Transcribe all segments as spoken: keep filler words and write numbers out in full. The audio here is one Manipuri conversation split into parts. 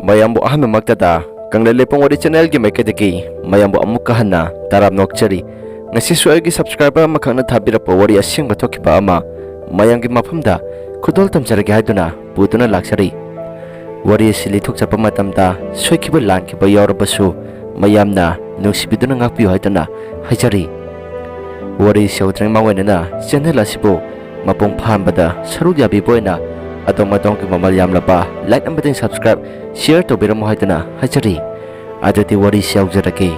ꯃꯌꯥꯝꯕꯨ ꯑꯍꯥꯟꯕꯃꯛꯇꯗ ꯀꯪꯂꯩ ꯂꯩꯄꯨꯡ ꯋꯥꯔꯤ ꯆꯦꯅꯦꯜꯒꯤ ꯃꯥꯏꯀꯩꯗꯒꯤ ꯃꯌꯥꯝꯕꯨ ꯑꯃꯨꯛꯀ ꯍꯟꯅ ꯇꯔꯥꯝꯅ ꯑꯣꯛꯆꯔꯤ꯫ ꯉꯁꯤꯁꯨ ꯑꯩꯒꯤ ꯁꯕꯁꯀ꯭ꯔꯥꯏꯕꯔ ꯑꯃꯈꯛꯅ ꯊꯥꯕꯤꯔꯛꯄ ꯋꯥꯔꯤ ꯑꯁꯦꯡꯕ ꯊꯣꯛꯈꯤꯕ ꯑꯃ ꯃꯌꯥꯝꯒꯤ ꯃꯐꯝꯗ ꯈꯨꯗꯣꯜ ꯇꯝꯖꯔꯒꯦ ꯍꯥꯏꯗꯨꯅ ꯄꯨꯗꯨꯅ ꯂꯥꯛꯆꯔꯤ꯫ ꯋꯥꯔꯤ ꯑꯁꯤ ꯂꯤꯊꯣꯛꯆꯕ ꯃꯇꯝꯗ ꯁꯣꯏꯈꯤꯕ ꯂꯥꯟꯈꯤꯕ ꯌꯥꯎꯔꯕꯁꯨ ꯃꯌꯥꯝꯅ ꯅꯨꯡꯁꯤꯕꯤꯗꯨꯅ ꯉꯥꯛꯄꯤꯌꯨ ꯍꯥꯏꯗꯨꯅ ꯍꯥꯏꯖꯔꯤ꯫ ꯋꯥꯔꯤ ꯑꯁꯤ ꯍꯧꯗ꯭ꯔꯤꯉꯩ ꯃꯥꯡꯑꯣꯏꯅꯅ ꯆꯦꯅꯦꯜ ꯑꯁꯤꯕꯨ ꯃꯄꯨꯡ ꯐꯥꯍꯟꯕꯗ ꯁꯔꯨꯛ ꯌꯥꯕꯤꯕ ꯑꯣꯏꯅ ꯑꯗꯣꯝ ꯑꯗꯣꯝꯒꯤ ꯃꯃꯜ ꯌꯥꯝꯂꯕ ꯂꯥꯏꯛ ꯑꯃꯗꯤ ꯁꯕꯁꯀ꯭ꯔꯥꯏꯕ, ꯁꯤꯌꯔ ꯇꯧꯕꯤꯔꯝꯃꯨ ꯍꯥꯏꯗꯨꯅ ꯍꯥꯏꯖꯔꯤ꯫ ꯑꯗꯨꯗꯤ ꯋꯥꯔꯤꯁꯤ ꯌꯥꯎꯖꯔꯛꯀꯦ꯫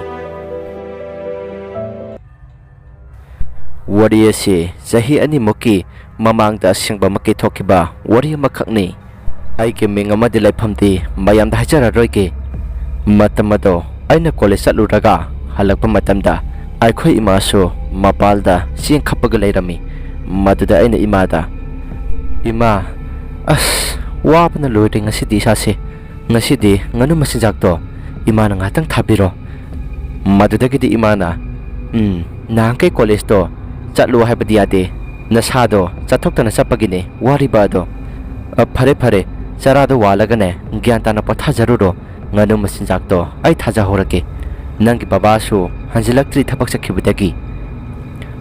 ꯋꯥꯔꯤ ꯑꯁꯤ ꯆꯍꯤ ꯑꯅꯤꯃꯨꯛꯀꯤ ꯃꯃꯥꯡꯗ ꯑꯁꯦꯡꯕꯃꯛꯀꯤ ꯊꯣꯛꯈꯤꯕ ꯋꯥꯔꯤ ꯑꯃꯈꯛꯅꯤ꯫ ꯑꯩꯒꯤ ꯃꯤꯡ ꯑꯃꯗꯤ ꯂꯩꯐꯝꯗꯤ ꯃꯌꯥꯝꯗ ꯍꯥꯏꯖꯔꯔꯣꯏꯒꯦ꯫ ꯃꯇꯝ ꯑꯗꯣ ꯑꯩꯅ ꯀꯣꯂꯦꯖ ꯆꯠꯂꯨꯔꯒ ꯍꯜꯂꯛꯄ ꯃꯇꯝꯗ ꯑꯩꯈꯣꯏ ꯏꯃꯥꯁꯨ ꯃꯄꯥꯜꯗ ꯆꯦꯡ ꯈꯞꯄꯒ ꯂꯩꯔꯝꯃꯤ꯫ ꯃꯗꯨꯗ ꯑꯩꯅ ꯏꯃꯥꯗ, "ꯏꯃꯥ, ꯑꯁ, ꯋꯥꯕꯅ ꯂꯣꯏꯔꯦ ꯉꯁꯤꯗꯤ ꯏꯁꯥꯁꯦ꯫ ꯉꯁꯤꯗꯤ ꯉꯥꯅꯨ ꯃꯆꯤꯟꯖꯥꯛꯇꯣ ꯏꯃꯥꯅ ꯉꯥꯏꯍꯥꯛꯇꯪ ꯊꯥꯕꯤꯔꯣ꯫" ꯃꯗꯨꯗꯒꯤꯗꯤ ꯏꯃꯥꯅ, "ꯎꯝ, ꯅꯍꯥꯟꯈꯩ ꯀꯣꯂꯦꯖꯇꯣ ꯆꯠꯂꯨ ꯍꯥꯏꯕꯗꯤ ꯌꯥꯗꯦ, ꯅꯁꯥꯗꯣ ꯆꯠꯊꯣꯛꯇꯅ ꯆꯠꯄꯒꯤꯅꯦ ꯋꯥꯔꯤꯕ ꯑꯗꯣ꯫ ꯑ, ꯐꯔꯦ ꯐꯔꯦ, ꯆꯔꯥꯗꯣ ꯋꯥꯜꯂꯒꯅꯦ ꯒ꯭ꯌꯥꯟ ꯇꯥꯅ ꯄꯣꯊꯥꯖꯔꯨꯔꯣ, ꯉꯥꯅꯨ ꯃꯆꯤꯟꯖꯥꯛꯇꯣ ꯑꯩ ꯊꯥꯖꯍꯧꯔꯒꯦ꯫ ꯅꯪꯒꯤ ꯕꯕꯥꯁꯨ ꯍꯟꯖꯤꯜꯂꯛꯇ꯭ꯔꯤ ꯊꯕꯛ ꯆꯠꯈꯤꯕꯗꯒꯤ꯫"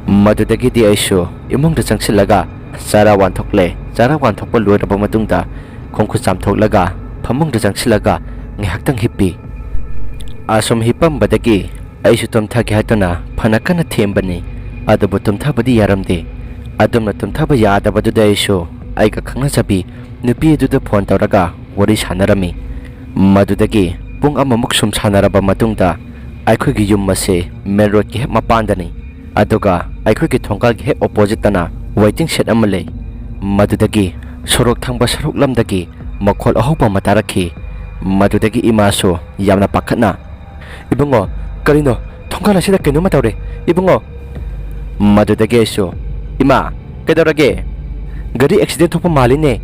ꯃꯗꯨꯗꯒꯤꯗꯤ ꯑꯩꯁꯨ ꯏꯃꯨꯡꯗ ꯆꯪꯁꯤꯜꯂꯒ ꯆꯔꯥ ꯋꯥꯟꯊꯣꯛꯂꯦ꯫ ꯆꯔꯥ ꯋꯥꯟꯊꯣꯛꯄ ꯂꯣꯏꯔꯕ ꯃꯇꯨꯡꯗ ꯈꯣꯡꯈꯨꯠ ꯆꯥꯝꯊꯣꯛꯂꯒ ꯐꯃꯨꯡꯗ ꯆꯪꯁꯤꯜꯂꯒ ꯉꯥꯏꯍꯥꯛꯇꯪ ꯍꯤꯞꯄꯤ꯫ ꯑꯁꯨꯝ ꯍꯤꯞꯄꯝꯕꯗꯒꯤ ꯑꯩꯁꯨ ꯇꯨꯝꯊꯒꯦ ꯍꯥꯏꯗꯨꯅ ꯐꯅ ꯀꯟꯅ ꯊꯦꯝꯕꯅꯤ, ꯑꯗꯨꯕꯨ ꯇꯨꯝꯊꯕꯗꯤ ꯌꯥꯔꯝꯗꯦ꯫ ꯑꯗꯨꯝꯅ ꯇꯨꯝꯊꯕ ꯌꯥꯗꯕꯗꯨꯗ ꯑꯩꯁꯨ ꯑꯩꯒ ꯈꯪꯅꯖꯕꯤ ꯅꯨꯄꯤ ꯑꯗꯨꯗ ꯐꯣꯟ ꯇꯧꯔꯒ ꯋꯥꯔꯤ ꯁꯥꯟꯅꯔꯝꯃꯤ꯫ ꯃꯗꯨꯗꯒꯤ ꯄꯨꯡ ꯑꯃꯃꯨꯛ ꯁꯨꯝ ꯁꯥꯟꯅꯔꯕ ꯃꯇꯨꯡꯗ ꯑꯩꯈꯣꯏꯒꯤ ꯌꯨꯝ ꯑꯁꯦ ꯃꯦꯟ ꯔꯣꯗꯀꯤ ꯍꯦꯛ ꯃꯄꯥꯟꯗꯅꯤ꯫ ꯑꯗꯨꯒ ꯑꯩꯈꯣꯏꯒꯤ ꯊꯣꯡꯒꯥꯜꯒꯤ ꯍꯦꯛ ꯑꯣꯄꯣꯖꯤꯠꯇꯅ ꯋꯦꯇꯤꯡ ꯁꯦꯗ ꯑꯃ ꯂꯩ꯫ ꯃꯗꯨꯗꯒꯤ ꯁꯣꯔꯣꯛ ꯊꯪꯕ ꯁꯔꯨꯛ ꯂꯝꯗꯒꯤ ꯃꯈꯣꯜ ꯑꯍꯧꯕ ꯑꯃ ꯇꯥꯔꯛꯈꯤ꯫ ꯃꯗꯨꯗꯒꯤ ꯏꯃꯥꯁꯨ ꯌꯥꯝꯅ ꯄꯥꯈꯠꯅ, "ꯏꯕꯨꯡꯉꯣ, ꯀꯔꯤꯅꯣ? ꯊꯣꯡꯒꯥꯜ ꯑꯁꯤꯗ ꯀꯩꯅꯣꯝꯃ ꯇꯧꯔꯦ, ꯏꯕꯨꯡꯉꯣ!" ꯃꯗꯨꯗꯒꯤ ꯑꯩꯁꯨ, "ꯏꯃꯥ, ꯀꯩꯗꯧꯔꯒꯦ? ꯒꯥꯔꯤ ꯑꯦꯛꯁꯤꯗꯦꯟ ꯊꯣꯛꯄ ꯃꯥꯜꯂꯤꯅꯦ!"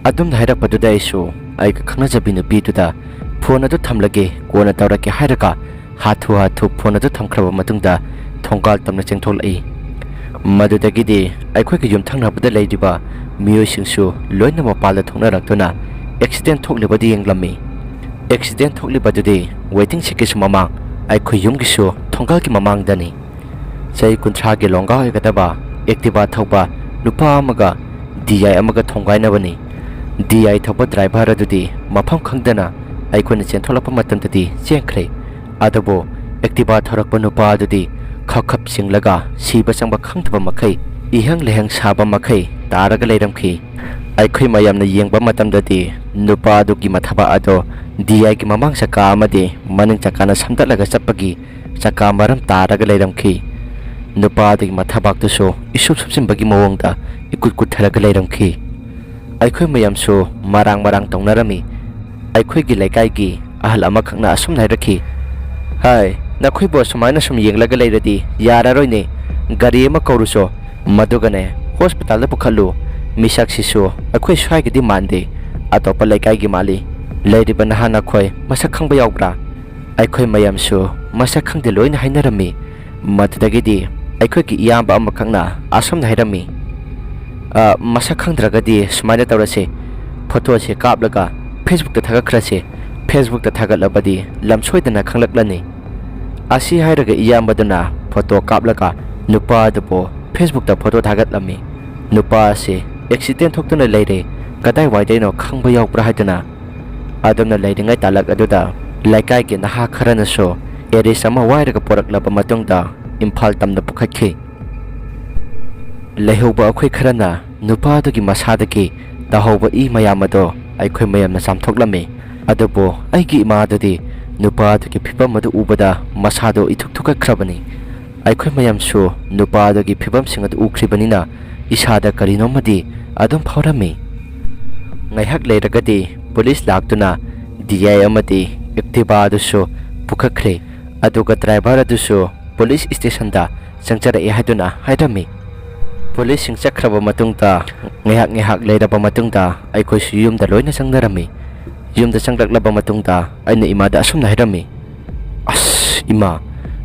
ꯑꯗꯨꯝꯅ ꯍꯥꯏꯔꯛꯄꯗꯨꯗ ꯑꯩꯁꯨ ꯑꯩꯒ ꯈꯪꯅꯖꯕꯤ ꯅꯨꯄꯤꯗꯨꯗ ꯐꯣꯟ ꯑꯗꯨ ꯊꯝꯂꯒꯦ, ꯀꯣꯟꯅ ꯇꯧꯔꯛꯀꯦ ꯍꯥꯏꯔꯒ ꯍꯥꯊꯨ ꯍꯥꯊꯨ ꯐꯣꯟ ꯑꯗꯨ ꯊꯝꯈ꯭ꯔꯕ ꯃꯇꯨꯡꯗ ꯊꯣꯡꯒꯥꯜ ꯇꯝꯅ ꯆꯦꯟꯊꯣꯛꯂꯛꯏ꯫ ꯃꯗꯨꯗꯒꯤꯗꯤ ꯑꯩꯈꯣꯏꯒꯤ ꯌꯨꯝꯊꯪꯅꯕꯗ ꯂꯩꯔꯤꯕ ꯃꯤꯑꯣꯏꯁꯤꯡꯁꯨ ꯂꯣꯏꯅ ꯃꯄꯥꯜꯗ ꯊꯣꯛꯅꯔꯛꯇꯨꯅ ꯑꯦꯛꯁꯤꯗꯦꯟ ꯊꯣꯛꯂꯤꯕꯗꯨ ꯌꯦꯡꯂꯝꯃꯤ꯫ ꯑꯦꯛꯁꯤꯗꯦꯟ ꯊꯣꯛꯂꯤꯕꯗꯨꯗꯤ ꯋꯦꯇꯤꯡ ꯁꯦꯠꯀꯤꯁꯨ ꯃꯃꯥꯡ, ꯑꯩꯈꯣꯏ ꯌꯨꯝꯒꯤꯁꯨ ꯊꯣꯡꯒꯥꯜꯒꯤ ꯃꯃꯥꯡꯗꯅꯤ꯫ ꯆꯍꯤ ꯀꯨꯟꯊ꯭ꯔꯥꯒꯤ ꯂꯣꯡꯒꯥ ꯑꯣꯏꯒꯗꯕ ꯑꯦꯛꯇꯤꯚꯥ ꯊꯧꯕ ꯅꯨꯄꯥ ꯑꯃꯒ ꯗꯤ ꯑꯥꯏ ꯑꯃꯒ ꯊꯣꯡꯒꯥꯏꯅꯕꯅꯤ꯫ ꯗꯤ ꯑꯥꯏ ꯊꯧꯕ ꯗ꯭ꯔꯥꯏꯚꯔ ꯑꯗꯨꯗꯤ ꯃꯐꯝ ꯈꯪꯗꯅ ꯑꯩꯈꯣꯏꯅ ꯆꯦꯟꯊꯣꯛꯂꯛꯄ ꯃꯇꯝꯗꯗꯤ ꯆꯦꯟꯈ꯭ꯔꯦ꯫ ꯑꯗꯨꯕꯨ ꯑꯦꯛꯇꯤꯚꯥ ꯊꯧꯔꯛꯄ ꯅꯨꯄꯥ ꯑꯗꯨꯗꯤ ꯈꯞ ꯈꯞ ꯆꯤꯡꯂꯒ ꯁꯤꯕ ꯆꯪꯕ ꯈꯪꯗꯕ ꯃꯈꯩ, ꯏꯍꯪ ꯂꯩꯍꯪ ꯁꯥꯕ ꯃꯈꯩ ꯇꯥꯔꯒ ꯂꯩꯔꯝꯈꯤ꯫ ꯑꯩꯈꯣꯏ ꯃꯌꯥꯝꯅ ꯌꯦꯡꯕ ꯃꯇꯝꯗꯗꯤ ꯅꯨꯄꯥ ꯑꯗꯨꯒꯤ ꯃꯊꯕꯥꯛ ꯑꯗꯣ ꯗꯤ ꯑꯥꯏꯒꯤ ꯃꯃꯥꯡ ꯆꯀꯥ ꯑꯃꯗꯤ ꯃꯅꯤꯡ ꯆꯀꯥꯅ ꯁꯝꯗꯠꯂꯒ ꯆꯠꯄꯒꯤ ꯆꯀꯥ ꯃꯔꯝ ꯇꯥꯔꯒ ꯂꯩꯔꯝꯈꯤ꯫ ꯅꯨꯄꯥ ꯑꯗꯨꯒꯤ ꯃꯊꯕꯥꯛꯇꯨꯁꯨ ꯏꯁꯨꯞ ꯁꯨꯞꯆꯤꯟꯕꯒꯤ ꯃꯑꯣꯡꯗ ꯏꯀꯨꯠ ꯀꯨꯠꯊꯔꯒ ꯂꯩꯔꯝꯈꯤ꯫ ꯑꯩꯈꯣꯏ ꯃꯌꯥꯝꯁꯨ ꯃꯔꯥꯡ ꯃꯔꯥꯡ ꯇꯧꯅꯔꯝꯃꯤ꯫ ꯑꯩꯈꯣꯏꯒꯤ ꯂꯩꯀꯥꯏꯒꯤ ꯑꯍꯜ ꯑꯃꯈꯛꯅ ꯑꯁꯨꯝꯅ ꯍꯥꯏꯔꯛꯈꯤ, "ꯍꯥꯏ, ꯅꯈꯣꯏꯕꯨ ꯑꯁꯨꯃꯥꯏꯅ ꯁꯨꯝ ꯌꯦꯡꯂꯒ ꯂꯩꯔꯗꯤ ꯌꯥꯔꯔꯣꯏꯅꯦ꯫ ꯒꯥꯔꯤ ꯑꯃ ꯀꯧꯔꯨꯁꯣ꯫ ꯃꯗꯨꯒꯅꯦ, ꯍꯣꯁꯄꯤꯇꯥꯜꯗ ꯄꯨꯈꯠꯂꯨ꯫ ꯃꯤꯁꯛꯁꯤꯁꯨ ꯑꯩꯈꯣꯏ ꯁ꯭ꯋꯥꯏꯒꯤꯗꯤ ꯃꯥꯟꯗꯦ꯫ ꯑꯇꯣꯞꯄ ꯂꯩꯀꯥꯏꯒꯤ ꯃꯥꯜꯂꯤ꯫ ꯂꯩꯔꯤꯕ ꯅꯍꯥ ꯅꯈꯣꯏ ꯃꯁꯛ ꯈꯪꯕ ꯌꯥꯎꯕ꯭ꯔꯥ?" ꯑꯩꯈꯣꯏ ꯃꯌꯥꯝꯁꯨ ꯃꯁꯛ ꯈꯪꯗꯦ ꯂꯣꯏꯅ ꯍꯥꯏꯅꯔꯝꯃꯤ꯫ ꯃꯗꯨꯗꯒꯤꯗꯤ ꯑꯩꯈꯣꯏꯒꯤ ꯏꯌꯥꯝꯕ ꯑꯃꯈꯛꯅ ꯑꯁꯨꯝꯅ ꯍꯥꯏꯔꯝꯃꯤ, "ꯑ, ꯃꯁꯛ ꯈꯪꯗ꯭ꯔꯒꯗꯤ ꯁꯨꯃꯥꯏꯅ ꯇꯧꯔꯁꯦ, ꯐꯣꯇꯣꯁꯦ ꯀꯥꯞꯂꯒ ꯐꯦꯁꯕꯨꯛꯇ ꯊꯥꯒꯠꯈ꯭ꯔꯁꯦ꯫ ꯐꯦꯁꯕꯨꯛꯇ ꯊꯥꯒꯠꯂꯕꯗꯤ ꯂꯝ ꯁꯣꯏꯗꯅ ꯈꯪꯂꯛꯂꯅꯤ꯫" ꯑꯁꯤ ꯍꯥꯏꯔꯒ ꯏꯌꯥꯝꯕꯗꯨꯅ ꯐꯣꯇꯣ ꯀꯥꯞꯂꯒ ꯅꯨꯄꯥ ꯑꯗꯨꯕꯨ ꯐꯦꯁꯕꯨꯛꯇ ꯐꯣꯇꯣ ꯊꯥꯒꯠꯂꯝꯃꯤ꯫ ꯅꯨꯄꯥ ꯑꯁꯤ ꯑꯦꯛꯁꯤꯗꯦꯟ ꯊꯣꯛꯇꯨꯅ ꯂꯩꯔꯦ, ꯀꯗꯥꯏꯋꯥꯏꯗꯩꯅꯣ ꯈꯪꯕ ꯌꯥꯎꯕ꯭ꯔꯥ ꯍꯥꯏꯗꯨꯅ꯫ ꯑꯗꯨꯝꯅ ꯂꯩꯔꯤꯉꯩ ꯇꯥꯂꯛ ꯑꯗꯨꯗ ꯂꯩꯀꯥꯏꯒꯤ ꯅꯍꯥ ꯈꯔꯅꯁꯨ ꯑꯦꯔꯤꯁ ꯑꯃ ꯋꯥꯏꯔꯒ ꯄꯨꯔꯛꯂꯕ ꯃꯇꯨꯡꯗ ꯏꯝꯐꯥꯜ ꯇꯝꯅ ꯄꯨꯈꯠꯈꯤ꯫ ꯂꯩꯍꯧꯕ ꯑꯩꯈꯣꯏ ꯈꯔꯅ ꯅꯨꯄꯥ ꯑꯗꯨꯒꯤ ꯃꯁꯥꯗꯒꯤ ꯇꯥꯍꯧꯕ ꯏ ꯃꯌꯥꯝ ꯑꯗꯣ ꯑꯩꯈꯣꯏ ꯃꯌꯥꯝꯅ ꯆꯥꯝꯊꯣꯛꯂꯝꯃꯤ꯫ ꯑꯗꯨꯕꯨ ꯑꯩꯒꯤ ꯏꯃꯥ ꯑꯗꯨꯗꯤ ꯅꯨꯄꯥ ꯑꯗꯨꯒꯤ ꯐꯤꯕꯝ ꯑꯗꯨ ꯎꯕꯗ ꯃꯁꯥꯗꯣ ꯏꯊꯨꯛ ꯊꯨꯛꯀꯠꯈ꯭ꯔꯕꯅꯤ꯫ ꯑꯩꯈꯣꯏ ꯃꯌꯥꯝꯁꯨ ꯅꯨꯄꯥ ꯑꯗꯨꯒꯤ ꯐꯤꯕꯝꯁꯤꯡ ꯑꯗꯨ ꯎꯈ꯭ꯔꯤꯕꯅꯤꯅ ꯏꯁꯥꯗ ꯀꯔꯤꯅꯣꯃꯗꯤ ꯑꯗꯨꯝ ꯐꯥꯎꯔꯝꯃꯤ꯫ ꯉꯥꯏꯍꯥꯛ ꯂꯩꯔꯒꯗꯤ ꯄꯨꯂꯤꯁ ꯂꯥꯛꯇꯨꯅ ꯗꯤ ꯑꯥꯏ ꯑꯃꯗꯤ ꯑꯦꯛꯇꯤꯚꯥ ꯑꯗꯨꯁꯨ ꯄꯨꯈꯠꯈ꯭ꯔꯦ꯫ ꯑꯗꯨꯒ ꯗ꯭ꯔꯥꯏꯚꯔ ꯑꯗꯨꯁꯨ ꯄꯨꯂꯤꯁ ꯁ꯭ꯇꯦꯁꯟꯗ ꯆꯪꯖꯔꯛꯑꯦ ꯍꯥꯏꯗꯨꯅ ꯍꯥꯏꯔꯝꯃꯤ꯫ ꯄꯨꯂꯤꯁꯁꯤꯡ ꯆꯠꯈ꯭ꯔꯕ ꯃꯇꯨꯡꯗ ꯉꯥꯏꯍꯥꯛ ꯉꯥꯏꯍꯥꯛ ꯂꯩꯔꯕ ꯃꯇꯨꯡꯗ ꯑꯩꯈꯣꯏꯁꯨ ꯌꯨꯝꯗ ꯂꯣꯏꯅ ꯆꯪꯅꯔꯝꯃꯤ꯫ ꯌꯨꯝꯗ ꯆꯪꯂꯛꯂꯕ ꯃꯇꯨꯡꯗ ꯑꯩꯅ ꯏꯃꯥꯗ ꯑꯁꯨꯝꯅ ꯍꯥꯏꯔꯝꯃꯤ, "ꯑꯁ ꯏꯃꯥ,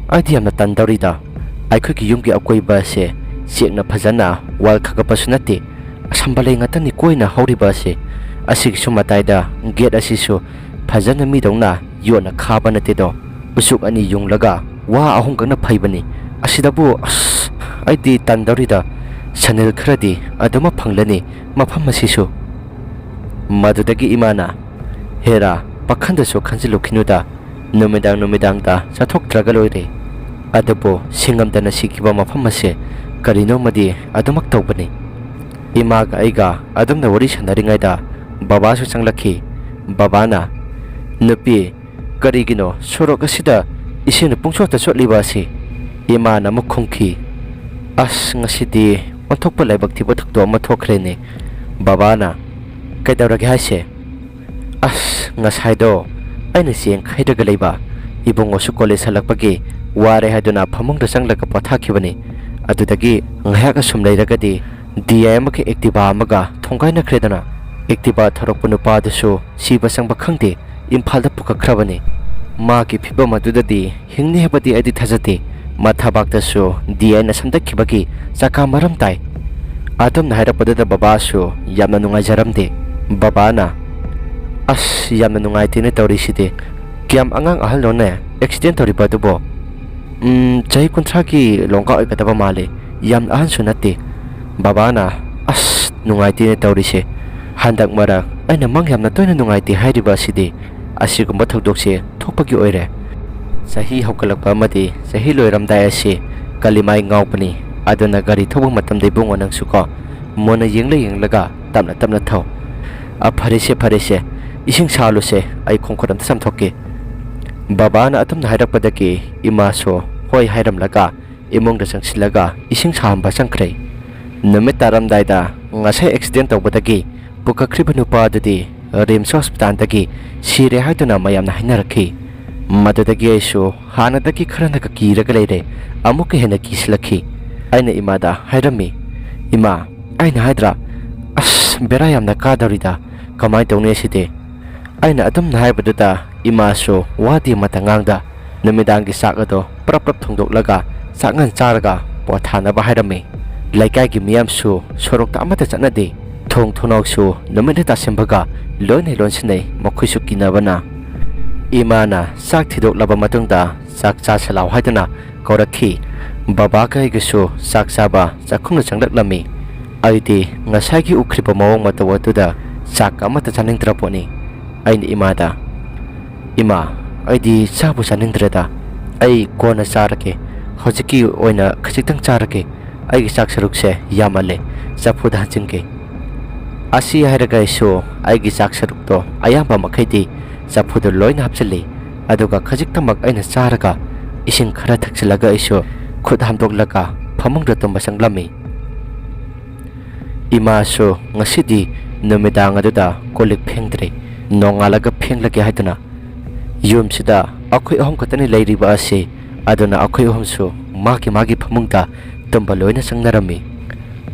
ꯑꯩꯗꯤ ꯌꯥꯝꯅ ꯇꯟꯗꯧꯔꯤꯗ꯫ ꯑꯩꯈꯣꯏꯒꯤ ꯌꯨꯝꯒꯤ ꯑꯀꯣꯏꯕ ꯑꯁꯦ ꯆꯦꯛꯅ ꯐꯖꯅ ꯋꯥꯜ ꯈꯥꯒꯠꯄꯁꯨ ꯅꯠꯇꯦ, ꯁꯝꯕꯜ ꯂꯩ ꯉꯥꯛꯇꯅꯤ ꯀꯣꯏꯅ ꯍꯧꯔꯤꯕ ꯑꯁꯦ꯫ ꯑꯁꯤꯒꯤꯁꯨ ꯃꯇꯥꯏꯗ ꯒꯦꯠ ꯑꯁꯤꯁꯨ ꯐꯖꯅ ꯃꯤꯗꯧꯅ ꯌꯣꯠꯅ ꯈꯥꯕ ꯅꯠꯇꯦꯗꯣ꯫ ꯎꯆꯨꯛ ꯑꯅꯤ ꯌꯨꯡꯂꯒ ꯋꯥ ꯑꯍꯨꯝꯈꯛꯅ ꯐꯩꯕꯅꯤ꯫ ꯑꯁꯤꯗꯕꯨ ꯑꯁ, ꯑꯩꯗꯤ ꯇꯟꯗꯧꯔꯤꯗ꯫ ꯁꯅꯤꯜ ꯈꯔꯗꯤ ꯑꯗꯨꯃꯛ ꯐꯪꯂꯅꯤ ꯃꯐꯝ ꯑꯁꯤꯁꯨ꯫ ꯃꯗꯨꯗꯒꯤ ꯏꯃꯥꯅ, "ꯍꯦꯔꯥ, ꯄꯥꯈꯟꯗꯁꯨ ꯈꯟꯖꯤꯜꯂꯨꯈꯤꯅꯨꯗ꯫ ꯅꯨꯃꯤꯗꯥꯡ ꯅꯨꯃꯤꯗꯥꯡꯗ ꯆꯠꯊꯣꯛꯇ꯭ꯔꯒ ꯂꯣꯏꯔꯦ꯫ ꯑꯗꯨꯕꯨ ꯁꯤꯡꯉꯝꯗꯅ ꯁꯤꯈꯤꯕ ꯃꯐꯝ ꯑꯁꯦ ꯀꯔꯤꯅꯣꯃꯗꯤ ꯑꯗꯨꯃꯛ ꯇꯧꯕꯅꯤ꯫" ꯏꯃꯥꯒ ꯑꯩꯒ ꯑꯗꯨꯝꯅ ꯋꯥꯔꯤ ꯁꯥꯟꯅꯔꯤꯉꯩꯗ ꯕꯕꯥꯁꯨ ꯆꯪꯂꯛꯈꯤ꯫ ꯕꯕꯥꯅ, "ꯅꯨꯄꯤ, ꯀꯔꯤꯒꯤꯅꯣ ꯁꯣꯔꯣꯛ ꯑꯁꯤꯗ ꯏꯁꯤꯡꯅ ꯄꯨꯡꯆꯣꯠꯇ ꯆꯣꯠꯂꯤꯕ ꯑꯁꯤ?" ꯏꯃꯥꯅ ꯑꯃꯨꯛ ꯈꯨꯝꯈꯤ, "ꯑꯁ, ꯉꯁꯤꯗꯤ ꯑꯣꯟꯊꯣꯛꯄ ꯂꯥꯏꯕꯛ ꯊꯤꯕ ꯊꯧꯗꯣꯛ ꯑꯃ ꯊꯣꯛꯈ꯭ꯔꯦꯅꯦ꯫" ꯕꯕꯥꯅ, "ꯀꯩꯗꯧꯔꯒꯦ ꯍꯥꯏꯁꯦ?" "ꯑꯁ, ꯉꯁꯥꯏꯗꯣ ꯑꯩꯅ ꯆꯦꯡ ꯈꯩꯔꯒ ꯂꯩꯕ, ꯏꯕꯨꯡꯉꯣꯁꯨ ꯀꯣꯂꯦꯖ ꯍꯜꯂꯛꯄꯒꯤ ꯋꯥꯔꯦ ꯍꯥꯏꯗꯨꯅ ꯐꯃꯨꯡꯗ ꯆꯪꯂꯒ ꯄꯣꯊꯥꯈꯤꯕꯅꯤ꯫ ꯑꯗꯨꯗꯒꯤ ꯉꯥꯏꯍꯥꯛ ꯑꯁꯨꯝ ꯂꯩꯔꯒꯗꯤ ꯗꯤ ꯑꯥꯏ ꯑꯃꯒ ꯑꯦꯛꯇꯤꯚꯥ ꯑꯃꯒ ꯊꯣꯡꯒꯥꯏꯅꯈ꯭ꯔꯦꯗꯅ꯫ ꯑꯦꯛꯇꯤꯚꯥ ꯊꯧꯔꯛꯄ ꯅꯨꯄꯥꯗꯨꯁꯨ ꯁꯤꯕ ꯆꯪꯕ ꯈꯪꯗꯦ, ꯏꯝꯐꯥꯜꯗ ꯄꯨꯈꯠꯈ꯭ꯔꯕꯅꯤ꯫ ꯃꯥꯒꯤ ꯐꯤꯕꯝ ꯑꯗꯨꯗꯗꯤ ꯍꯤꯡꯅꯤ ꯍꯥꯏꯕꯗꯤ ꯑꯩꯗꯤ ꯊꯥꯖꯗꯦ꯫ ꯃꯊꯕꯥꯛꯇꯁꯨ ꯗꯤ ꯑꯥꯏꯅ ꯁꯝꯗꯠꯈꯤꯕꯒꯤ ꯆꯀꯥ ꯃꯔꯝ ꯇꯥꯏ꯫" ꯑꯗꯨꯝꯅ ꯍꯥꯏꯔꯛꯄꯗꯨꯗ ꯕꯕꯥꯁꯨ ꯌꯥꯝꯅ ꯅꯨꯡꯉꯥꯏꯖꯔꯝꯗꯦ꯫ ꯕꯕꯥꯅ, "ꯑꯁ, ꯌꯥꯝꯅ ꯅꯨꯡꯉꯥꯏꯇꯦꯅꯦ ꯇꯧꯔꯤꯁꯤꯗꯤ꯫ ꯀꯌꯥꯝ ꯑꯉꯥꯡ ꯑꯍꯜꯅꯣꯅꯦ ꯑꯦꯛꯁꯤꯗꯦꯟ ꯇꯧꯔꯤꯕ ꯑꯗꯨꯕꯣ?" "ꯎꯝ, ꯆꯍꯤ ꯀꯨꯟꯊ꯭ꯔꯥꯒꯤ ꯂꯣꯡꯒꯥ ꯑꯣꯏꯒꯗꯕ ꯃꯥꯜꯂꯤ꯫ ꯌꯥꯝ ꯑꯍꯟꯁꯨ ꯅꯠꯇꯦ꯫" ꯕꯕꯥꯅ, "ꯑꯁ, ꯅꯨꯡꯉꯥꯏꯇꯦꯅꯦ ꯇꯧꯔꯤꯁꯦ꯫ ꯍꯟꯗꯛ ꯃꯔꯛ ꯑꯩꯅ ꯃꯪ ꯌꯥꯝꯅ ꯇꯣꯏꯅ ꯅꯨꯡꯉꯥꯏꯇꯦ ꯍꯥꯏꯔꯤꯕ ꯑꯁꯤꯗꯤ ꯑꯁꯤꯒꯨꯝꯕ ꯊꯧꯗꯣꯛꯁꯦ ꯊꯣꯛꯄꯒꯤ ꯑꯣꯏꯔꯦ꯫ ꯆꯍꯤ ꯍꯧꯒꯠꯂꯛꯄ ꯑꯃꯗꯤ ꯆꯍꯤ ꯂꯣꯏꯔꯝꯗꯥꯏ ꯑꯁꯤ ꯀꯂꯤꯃꯥꯏ ꯉꯥꯎꯕꯅꯤ꯫ ꯑꯗꯨꯅ ꯒꯥꯔꯤ ꯊꯧꯕ ꯃꯇꯝꯗ ꯏꯕꯨꯡꯉꯣ ꯅꯪꯁꯨ ꯀꯣ, ꯃꯨꯟꯅ ꯌꯦꯡꯂ ꯌꯦꯡꯂꯒ ꯇꯞꯅ ꯇꯞꯅ ꯊꯧ꯫ ꯑ, ꯐꯔꯦꯁꯦ, ꯐꯔꯦꯁꯦ, ꯏꯁꯤꯡ ꯁꯥꯍꯜꯂꯨꯁꯦ, ꯑꯩ ꯈꯣꯡꯈꯨꯠ ꯑꯝꯇ ꯆꯥꯝꯊꯣꯛꯀꯦ꯫" ꯕꯕꯥꯅ ꯑꯗꯨꯝꯅ ꯍꯥꯏꯔꯛꯄꯗꯒꯤ ꯏꯃꯥꯁꯨ ꯍꯣꯏ ꯍꯥꯏꯔꯝꯂꯒ ꯏꯃꯨꯡꯗ ꯆꯪꯁꯤꯜꯂꯒ ꯏꯁꯤꯡ ꯁꯥꯍꯟꯕ ꯆꯪꯈ꯭ꯔꯦ꯫ ꯅꯨꯃꯤꯠ ꯇꯥꯔꯝꯗꯥꯏꯗ ꯉꯁꯥꯏ ꯑꯦꯛꯁꯤꯗꯦꯟ ꯇꯧꯕꯗꯒꯤ ꯄꯨꯈꯠꯈ꯭ꯔꯤꯕ ꯅꯨꯄꯥ ꯑꯗꯨꯗꯤ ꯔꯤꯝꯁ ꯍꯣꯁꯄꯤꯇꯥꯜꯗꯒꯤ ꯁꯤꯔꯦ ꯍꯥꯏꯗꯨꯅ ꯃꯌꯥꯝꯅ ꯍꯥꯏꯅꯔꯛꯈꯤ꯫ ꯃꯗꯨꯗꯒꯤ ꯑꯩꯁꯨ ꯍꯥꯟꯅꯗꯒꯤ ꯈꯔꯅꯒ ꯀꯤꯔꯒ ꯂꯩꯔꯦ, ꯑꯃꯨꯛꯀ ꯍꯦꯟꯅ ꯀꯤꯁꯤꯜꯂꯛꯈꯤ꯫ ꯑꯩꯅ ꯏꯃꯥꯗ ꯍꯥꯏꯔꯝꯃꯤ, "ꯏꯃꯥ, ꯑꯩꯅ ꯍꯥꯏꯗ꯭ꯔꯥ, ꯑꯁ, ꯕꯦꯔꯥ ꯌꯥꯝꯅ ꯀꯥꯗꯧꯔꯤꯗ, ꯀꯃꯥꯏꯅ ꯇꯧꯅꯤ ꯑꯁꯤꯗꯤ?" ꯑꯩꯅ ꯑꯗꯨꯝꯅ ꯍꯥꯏꯕꯗꯨꯗ ꯏꯃꯥꯁꯨ ꯋꯥꯗꯤ ꯑꯃꯠꯇ ꯉꯥꯡꯗ ꯅꯨꯃꯤꯗꯥꯡꯒꯤ ꯆꯥꯛ ꯑꯗꯣ ꯄ꯭ꯔꯞ ꯄ꯭ꯔꯞ ꯊꯣꯡꯗꯣꯛꯂꯒ ꯆꯥꯛꯉꯟ ꯆꯥꯔꯒ ꯄꯣꯊꯥꯅꯕ ꯍꯥꯏꯔꯝꯃꯤ꯫ ꯂꯩꯀꯥꯏꯒꯤ ꯃꯤꯌꯥꯝꯁꯨ ꯁꯣꯔꯣꯛꯇ ꯑꯃꯠꯇ ꯆꯠꯅꯗꯦ꯫ ꯊꯣꯡ ꯊꯣꯡꯅꯥꯎꯁꯨ ꯅꯨꯃꯤꯠꯅ ꯇꯥꯁꯤꯟꯕꯒ ꯂꯣꯏꯅ ꯂꯣꯟꯁꯤꯟꯅꯩ꯫ ꯃꯈꯣꯏꯁꯨ ꯀꯤꯅꯕꯅ꯫ ꯏꯃꯥꯅ ꯆꯥꯛ ꯊꯤꯗꯣꯛꯂꯕ ꯃꯇꯨꯡꯗ ꯆꯥꯛ ꯆꯥꯁꯤꯜꯂꯥꯎ ꯍꯥꯏꯗꯨꯅ ꯀꯧꯔꯛꯈꯤ꯫ ꯕꯕꯥꯒ ꯑꯩꯒꯁꯨ ꯆꯥꯛ ꯆꯥꯕ ꯆꯥꯛꯈꯨꯝꯗ ꯆꯪꯂꯛꯂꯝꯃꯤ꯫ ꯑꯩꯗꯤ ꯉꯁꯥꯏꯒꯤ ꯎꯈ꯭ꯔꯤꯕ ꯃꯑꯣꯡ ꯃꯇꯧ ꯑꯗꯨꯗ ꯆꯥꯛ ꯑꯃꯠꯇ ꯆꯥꯅꯤꯡꯗ꯭ꯔ ꯄꯣꯠꯅꯤ꯫ ꯑꯩꯅ ꯏꯃꯥꯗ, "ꯏꯃꯥ, ꯑꯩꯗꯤ ꯆꯥꯕꯨ ꯆꯥꯅꯤꯡꯗ꯭ꯔꯦꯗ꯫ ꯑꯩ ꯀꯣꯟꯅ ꯆꯥꯔꯒꯦ꯫ ꯍꯧꯖꯤꯛꯀꯤ ꯑꯣꯏꯅ ꯈꯖꯤꯛꯇꯪ ꯆꯥꯔꯒꯦ꯫ ꯑꯩꯒꯤ ꯆꯥꯛ ꯁꯔꯨꯛꯁꯦ ꯌꯥꯝꯃꯜꯂꯦ꯫ ꯆꯐꯨꯗ ꯍꯟꯖꯤꯟꯒꯦ"꯫ ꯑꯁꯤ ꯍꯥꯏꯔꯒ ꯑꯩꯁꯨ ꯑꯩꯒꯤ ꯆꯥꯛ ꯁꯔꯨꯛꯇꯣ ꯑꯌꯥꯝꯕ ꯃꯈꯩꯗꯤ ꯆꯐꯨꯗ ꯂꯣꯏꯅ ꯍꯥꯞꯆꯤꯜꯂꯤ꯫ ꯑꯗꯨꯒ ꯈꯖꯤꯛꯇꯃꯛ ꯑꯩꯅ ꯆꯥꯔꯒ ꯏꯁꯤꯡ ꯈꯔ ꯊꯛꯆꯤꯜꯂꯒ ꯑꯩꯁꯨ ꯈꯨꯠ ꯍꯥꯝꯗꯣꯛꯂꯒ ꯐꯃꯨꯡꯗ ꯇꯨꯝꯕ ꯆꯪꯂꯝꯃꯤ꯫ ꯏꯃꯥꯁꯨ ꯉꯁꯤꯗꯤ ꯅꯨꯃꯤꯗꯥꯡ ꯑꯗꯨꯗ ꯀꯣꯜ ꯂꯤꯛ ꯐꯦꯡꯗ꯭ꯔꯦ꯫ ꯅꯣꯡꯉꯥꯜꯂꯒ ꯐꯦꯡꯂꯒꯦ ꯍꯥꯏꯗꯨꯅ ꯌꯨꯝꯁꯤꯗ ꯑꯩꯈꯣꯏ ꯑꯍꯨꯝ ꯈꯛꯇꯅꯤ ꯂꯩꯔꯤꯕ ꯑꯁꯤ꯫ ꯑꯗꯨꯅ ꯑꯩꯈꯣꯏ ꯑꯍꯨꯝꯁꯨ ꯃꯥꯒꯤ ꯃꯥꯒꯤ ꯐꯃꯨꯡꯗ ꯇꯨꯝꯕ ꯂꯣꯏꯅ ꯆꯪꯅꯔꯝꯃꯤ꯫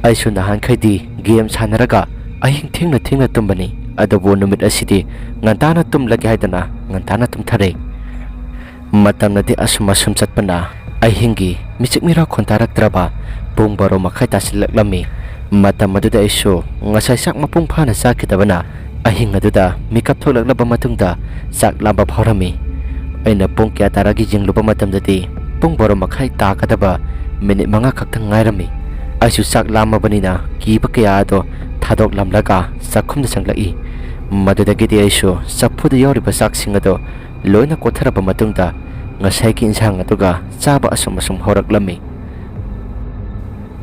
ꯑꯩꯁꯨ ꯅꯍꯥꯟꯈꯩꯗꯤ ꯒꯦꯝ ꯁꯥꯟꯅꯔꯒ ꯑꯍꯤꯡ ꯊꯦꯡꯅ ꯊꯦꯡꯅ ꯇꯨꯝꯕꯅꯤ, ꯑꯗꯨꯕꯨ ꯅꯨꯃꯤꯠ ꯑꯁꯤꯗꯤ ꯉꯟꯇꯥꯅ ꯇꯨꯝꯂꯒꯦ ꯍꯥꯏꯗꯅ ꯉꯟꯇꯥꯅ ꯇꯨꯝꯊꯔꯦ꯫ ꯃꯇꯝꯅꯗꯤ ꯑꯁꯨꯝ ꯑꯁꯨꯝ ꯆꯠꯄꯅ ꯑꯍꯤꯡꯒꯤ ꯃꯤꯆꯤꯛ ꯃꯤꯔꯥꯎ ꯈꯣꯟꯇꯥꯔꯛꯇ꯭ꯔꯕ ꯄꯨꯡ ꯕꯥꯔꯣ ꯃꯈꯥꯏ ꯇꯥꯁꯤꯜꯂꯛꯂꯝꯃꯤ꯫ ꯃꯇꯝ ꯑꯗꯨꯗ ꯑꯩꯁꯨ ꯉꯁꯥꯏ ꯆꯥꯛ ꯃꯄꯨꯡ ꯐꯥꯅ ꯆꯥꯈꯤꯗꯕꯅ ꯑꯍꯤꯡ ꯑꯗꯨꯗ ꯃꯤꯀꯞ ꯊꯣꯛꯂꯛꯂꯕ ꯃꯇꯨꯡꯗ ꯆꯥꯛ ꯂꯥꯝꯕ ꯐꯥꯎꯔꯝꯃꯤ꯫ ꯑꯩꯅ ꯄꯨꯡ ꯀꯌꯥ ꯇꯥꯔꯒꯦ ꯌꯦꯡꯂꯨꯕ ꯃꯇꯝꯗꯗꯤ ꯄꯨꯡ ꯕꯥꯔꯣ ꯃꯈꯥꯏ ꯇꯥꯒꯗꯕ ꯃꯤꯅꯤꯠ ꯃꯉꯥ ꯈꯛꯇꯪ ꯉꯥꯏꯔꯝꯃꯤ꯫ ꯑꯩꯁꯨ ꯆꯥꯛ ꯂꯥꯝꯃꯕꯅꯤꯅ ꯀꯤꯕ ꯀꯌꯥ ꯑꯗꯣ ꯊꯥꯗꯣꯛꯂꯝꯂꯒ ꯆꯥꯛꯈꯨꯝꯗ ꯆꯪꯂꯛꯏ꯫ ꯃꯗꯨꯗꯒꯤꯗꯤ ꯑꯩꯁꯨ ꯆꯐꯨꯗ ꯌꯥꯎꯔꯤꯕ ꯆꯥꯛꯁꯤꯡ ꯑꯗꯣ ꯂꯣꯏꯅ ꯀꯣꯠꯊꯔꯕ ꯃꯇꯨꯡꯗ ꯉꯁꯥꯏꯒꯤ ꯏꯟꯁꯥꯡ ꯑꯗꯨꯒ ꯆꯥꯕ ꯑꯁꯨꯝ ꯑꯁꯨꯝ ꯍꯧꯔꯛꯂꯝꯃꯤ꯫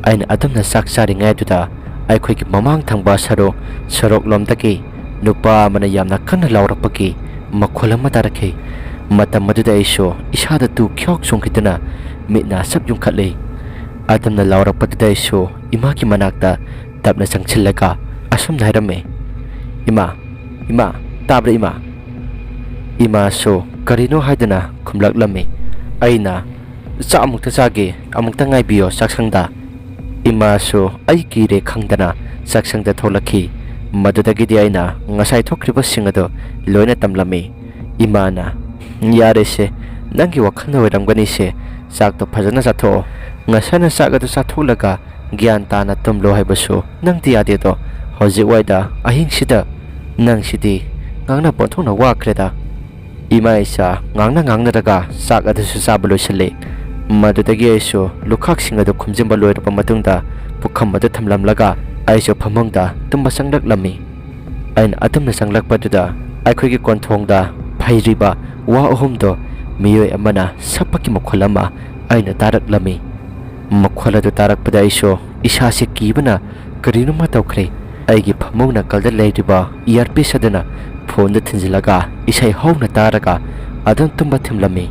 ꯑꯩꯅ ꯑꯗꯨꯝꯅ ꯆꯥꯛ ꯆꯥꯔꯤꯉꯩ ꯑꯗꯨꯗ ꯑꯩꯈꯣꯏꯒꯤ ꯃꯃꯥꯡ ꯊꯪꯕ ꯁꯔꯨꯛ, ꯁꯣꯔꯣꯛꯂꯣꯝꯗꯒꯤ ꯅꯨꯄꯥ ꯑꯃꯅ ꯌꯥꯝꯅ ꯀꯟꯅ ꯂꯥꯎꯔꯛꯄꯒꯤ ꯃꯈꯣꯜ ꯑꯃ ꯇꯥꯔꯛꯈꯤ꯫ ꯃꯇꯝ ꯑꯗꯨꯗ ꯑꯩꯁꯨ ꯏꯁꯥꯗ ꯇꯨ ꯈ꯭ꯌꯥꯎ ꯆꯣꯡꯈꯤꯗꯨꯅ ꯃꯤꯠ ꯅꯥ ꯆꯞ ꯌꯨꯡꯈꯠꯂꯤ꯫ ꯑꯗꯨꯝꯅ ꯂꯥꯎꯔꯛꯄꯗꯨꯗ ꯑꯩꯁꯨ ꯏꯃꯥꯒꯤ ꯃꯅꯥꯛꯇ ꯇꯞꯅ ꯆꯪꯁꯤꯜꯂꯒ ꯑꯁꯨꯝꯅ ꯍꯥꯏꯔꯝꯃꯤ, "ꯏꯃꯥ, ꯏꯃꯥ, ꯇꯥꯕ꯭ꯔꯥ ꯏꯃꯥ?" ꯏꯃꯥꯁꯨ ꯀꯔꯤꯅꯣ ꯍꯥꯏꯗꯨꯅ ꯈꯨꯝꯂꯛꯂꯝꯃꯤ꯫ ꯑꯩꯅ, "ꯆꯥꯛ ꯑꯃꯨꯛꯇ ꯆꯥꯒꯦ, ꯑꯃꯨꯛꯇ ꯉꯥꯏꯕꯤꯌꯣ ꯆꯥꯛꯁꯪꯗ"꯫ ꯏꯃꯥꯁꯨ ꯑꯩ ꯀꯤꯔꯦ ꯈꯪꯗꯅ ꯆꯥꯛꯁꯪꯗ ꯊꯣꯛꯂꯛꯈꯤ꯫ ꯃꯗꯨꯗꯒꯤꯗꯤ ꯑꯩꯅ ꯉꯁꯥꯏ ꯊꯣꯛꯈ꯭ꯔꯤꯕꯁꯤꯡ ꯑꯗꯨ ꯂꯣꯏꯅ ꯇꯝꯂꯝꯃꯤ꯫ ꯏꯃꯥꯅ, "ꯌꯥꯔꯦꯁꯦ, ꯅꯪꯒꯤ ꯋꯥꯈꯜꯅ ꯑꯣꯏꯔꯝꯒꯅꯤꯁꯦ꯫ ꯆꯥꯛꯇꯣ ꯐꯖꯅ ꯆꯥꯊꯣꯛꯑꯣ꯫ ꯉꯁꯥꯏꯅ ꯆꯥꯛ ꯑꯗꯨ ꯆꯥꯊꯣꯛꯂꯒ ꯒ꯭ꯌꯥꯟ ꯇꯥꯅ ꯇꯨꯝꯂꯣ ꯍꯥꯏꯕꯁꯨ ꯅꯪꯗꯤ ꯌꯥꯗꯦꯗꯣ꯫ ꯍꯧꯖꯤꯛ ꯋꯥꯏꯗ ꯑꯍꯤꯡꯁꯤꯗ ꯅꯪꯁꯤꯗꯤ ꯉꯥꯡꯅ ꯄꯣꯟꯊꯣꯛꯅ ꯋꯥꯈ꯭ꯔꯦꯗ꯫ ꯏꯃꯥ ꯏꯆꯥ ꯉꯥꯡꯅ ꯉꯥꯡꯅꯔꯒ ꯆꯥꯛ ꯑꯗꯨꯁꯨ ꯆꯥꯕ ꯂꯣꯏꯁꯤꯜꯂꯦ꯫ ꯃꯗꯨꯗꯒꯤ ꯑꯩꯁꯨ ꯂꯨꯈꯥꯛꯁꯤꯡ ꯑꯗꯨ ꯈꯨꯝꯖꯤꯟꯕ ꯂꯣꯏꯔꯕ ꯃꯇꯨꯡꯗ ꯄꯨꯈꯝ ꯑꯗꯨ ꯊꯝꯂꯝꯂꯒ ꯑꯩꯁꯨ ꯐꯃꯨꯡꯗ ꯇꯨꯝꯕ ꯆꯪꯂꯛꯂꯝꯃꯤ꯫ ꯑꯩꯅ ꯑꯗꯨꯝꯅ ꯆꯪꯂꯛꯄꯗꯨꯗ ꯑꯩꯈꯣꯏꯒꯤ ꯀꯣꯟꯊꯣꯡꯗ ꯐꯩꯔꯤꯕ ꯋꯥ ꯑꯍꯨꯝꯗꯣ ꯃꯤꯑꯣꯏ ꯑꯃꯅ ꯁꯛꯄꯒꯤ ꯃꯈꯣꯜ ꯑꯃ ꯑꯩꯅ ꯇꯥꯔꯛꯂꯝꯃꯤ꯫ ꯃꯈꯣꯜ ꯑꯗꯨ ꯇꯥꯔꯛꯄꯗ ꯑꯩꯁꯨ ꯏꯁꯥꯁꯦ ꯀꯤꯕꯅ ꯀꯔꯤꯅꯣꯃ ꯇꯧꯈ꯭ꯔꯦ꯫ ꯑꯩꯒꯤ ꯐꯃꯨꯡ ꯅꯥꯀꯜꯗ ꯂꯩꯔꯤꯕ ꯏꯌꯥꯔꯄꯤꯁ ꯑꯗꯨꯅ ꯐꯣꯟꯗ ꯊꯤꯟꯖꯤꯜꯂꯒ ꯏꯁꯩ ꯍꯧꯅ ꯇꯥꯔꯒ ꯑꯗꯨꯝ ꯇꯨꯝꯕ ꯊꯤꯡꯂꯝꯃꯤ꯫